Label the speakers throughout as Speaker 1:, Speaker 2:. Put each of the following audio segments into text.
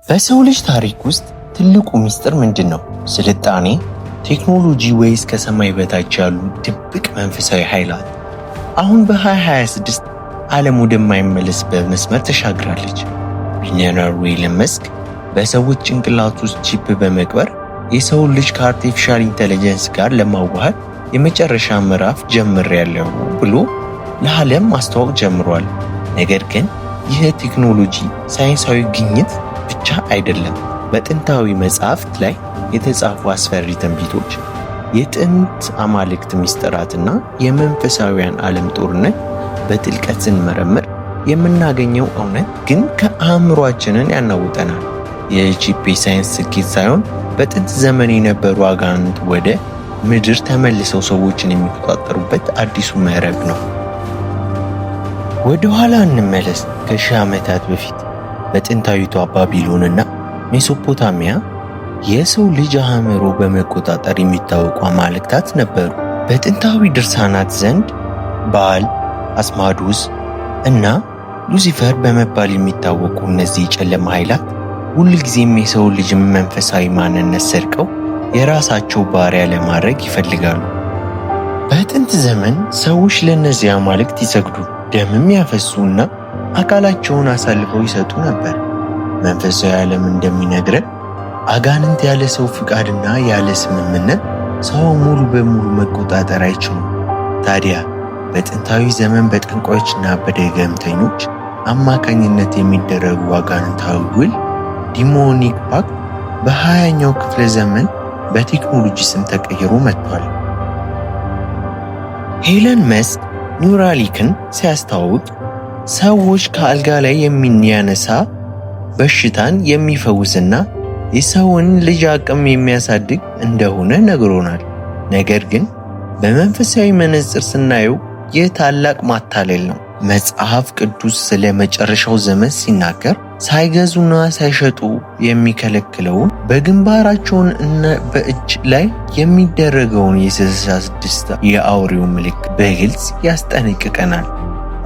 Speaker 1: በሰው ልጅ ታሪክ ውስጥ ትልቁ ምስጢር ምንድን ነው? ስልጣኔ፣ ቴክኖሎጂ ወይስ ከሰማይ በታች ያሉ ድብቅ መንፈሳዊ ኃይላት? አሁን በ2026 ዓለም ወደማይመለስበት መስመር ተሻግራለች። ቢሊዮነሩ ኤለን መስክ በሰዎች ጭንቅላት ውስጥ chip በመቅበር የሰውን ልጅ ከ artificial intelligence ጋር ለማዋሃድ የመጨረሻ ምዕራፍ ጀምሬያለሁ ብሎ ለዓለም ማስተዋወቅ ጀምሯል። ነገር ግን ይህ ቴክኖሎጂ ሳይንሳዊ ግኝት ብቻ አይደለም። በጥንታዊ መጻሕፍት ላይ የተጻፉ አስፈሪ ትንቢቶች፣ የጥንት አማልክት ምስጢራትና የመንፈሳዊያን ዓለም ጦርነት በጥልቀት ስንመረምር የምናገኘው እውነት ግን ከአእምሯችንን ያናውጠናል። የ chip የሳይንስ ስኬት ሳይሆን በጥንት ዘመን የነበሩ አጋንንት ወደ ምድር ተመልሰው ሰዎችን የሚቆጣጠሩበት አዲሱ መረብ ነው። ወደ ኋላ እንመለስ። ከሺህ ዓመታት በፊት በጥንታዊቷ ባቢሎንና ሜሶፖታሚያ የሰው ልጅ አእምሮ በመቆጣጠር የሚታወቁ አማልክታት ነበሩ። በጥንታዊ ድርሳናት ዘንድ ባል፣ አስማዱስ እና ሉሲፈር በመባል የሚታወቁ እነዚህ የጨለማ ኃይላት ሁልጊዜም የሰው ልጅን መንፈሳዊ ማንነት ሰርቀው የራሳቸው ባሪያ ለማድረግ ይፈልጋሉ። በጥንት ዘመን ሰዎች ለእነዚህ አማልክት ይሰግዱ፣ ደምም ያፈሱ እና አካላቸውን አሳልፈው ይሰጡ ነበር። መንፈሳዊ ዓለም እንደሚነግረን አጋንንት ያለ ሰው ፍቃድና ያለ ስምምነት ሰው ሙሉ በሙሉ መቆጣጠር አይችሉም። ታዲያ በጥንታዊ ዘመን በጠንቋዮችና በደገምተኞች አማካኝነት የሚደረጉ አጋንንታዊ ውል demonic pact በ20ኛው ክፍለ ዘመን በቴክኖሎጂ ስም ተቀይሮ መጥቷል። ኤለን መስክ ኒውራሊንክን ሲያስተዋውቅ ሰዎች ከአልጋ ላይ የሚያነሳ፣ በሽታን የሚፈውስና የሰውን ልጅ አቅም የሚያሳድግ እንደሆነ ነግሮናል። ነገር ግን በመንፈሳዊ መነጽር ስናየው ይህ ታላቅ ማታለል ነው። መጽሐፍ ቅዱስ ስለ መጨረሻው ዘመን ሲናገር ሳይገዙና ሳይሸጡ የሚከለክለውን በግንባራቸውን እና በእጅ ላይ የሚደረገውን የ66 የአውሬው ምልክት በግልጽ ያስጠነቅቀናል።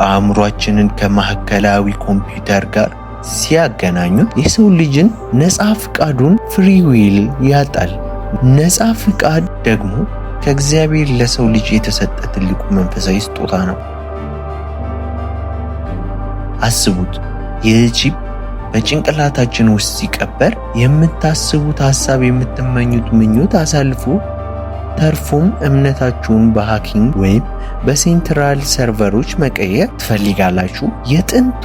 Speaker 1: አእምሯችንን ከማዕከላዊ ኮምፒውተር ጋር ሲያገናኙት የሰው ልጅን ነፃ ፍቃዱን free will ያጣል። ነፃ ፍቃድ ደግሞ ከእግዚአብሔር ለሰው ልጅ የተሰጠ ትልቁ መንፈሳዊ ስጦታ ነው። አስቡት፣ ይህ chip በጭንቅላታችን ውስጥ ሲቀበር የምታስቡት ሐሳብ፣ የምትመኙት ምኞት አሳልፎ ተርፎም እምነታችሁን በ hacking ወይም በ central server ኦች መቀየር ትፈልጋላችሁ። የጥንቱ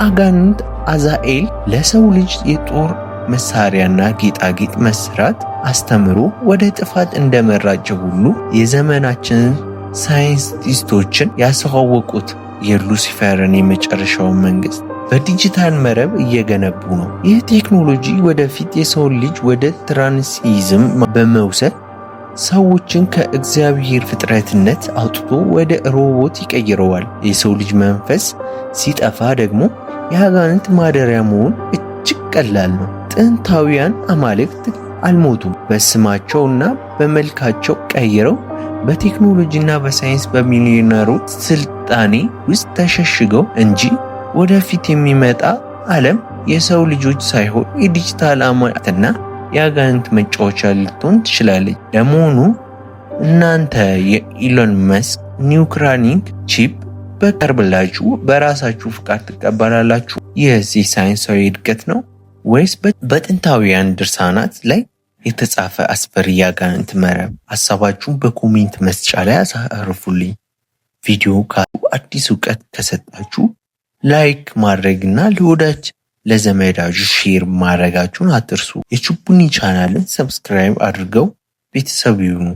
Speaker 1: አጋንንት አዛኤል ለሰው ልጅ የጦር መሳሪያና ጌጣጌጥ መስራት አስተምሮ ወደ ጥፋት እንደመራቸው ሁሉ የዘመናችንን ሳይንቲስቶችን ያስተዋወቁት የሉሲፈርን የመጨረሻውን መንግስት በዲጂታል መረብ እየገነቡ ነው። ይህ ቴክኖሎጂ ወደፊት የሰውን ልጅ ወደ transhumanism በመውሰድ ሰዎችን ከእግዚአብሔር ፍጥረትነት አውጥቶ ወደ ሮቦት ይቀይረዋል። የሰው ልጅ መንፈስ ሲጠፋ ደግሞ የአጋንንት ማደሪያ መሆን እጅግ ቀላል ነው። ጥንታውያን አማልክት አልሞቱም። በስማቸውና በመልካቸው ቀይረው በቴክኖሎጂና በሳይንስ በሚሊዮነሮች ስልጣኔ ውስጥ ተሸሽገው እንጂ ወደፊት የሚመጣ ዓለም የሰው ልጆች ሳይሆን የዲጂታል አማልክትና የአጋንንት መጫወቻ ልትሆን ትችላለች። ለመሆኑ እናንተ የኢሎን መስክ ኒውራሊንክ chip ቢቀርብላችሁ በራሳችሁ ፍቃድ ትቀበላላችሁ? ይህ ሳይንሳዊ እድገት ነው ወይስ በጥንታውያን ድርሳናት ላይ የተጻፈ አስፈሪ የአጋንንት መረብ? ሀሳባችሁን በ comment መስጫ ላይ አሳርፉልኝ። ቪዲዮ አዲስ እውቀት ከሰጣችሁ like ማድረግ እና ለወዳጅ ለዘመዳችሁ share ማድረጋችሁን አትርሱ። የችቡኒ ቻናልን subscribe አድርገው ቤተሰብ ይሁኑ።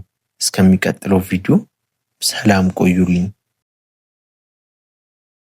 Speaker 1: እስከሚቀጥለው ቪዲዮ ሰላም ቆዩልኝ።